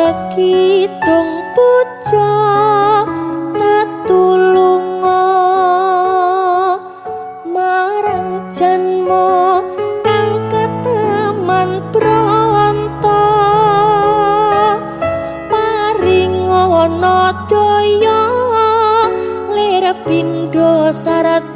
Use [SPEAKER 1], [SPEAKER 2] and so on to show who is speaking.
[SPEAKER 1] Kidung puja tatulunga marang janma kang keteman pronto, paringana daya lir pindha sarta.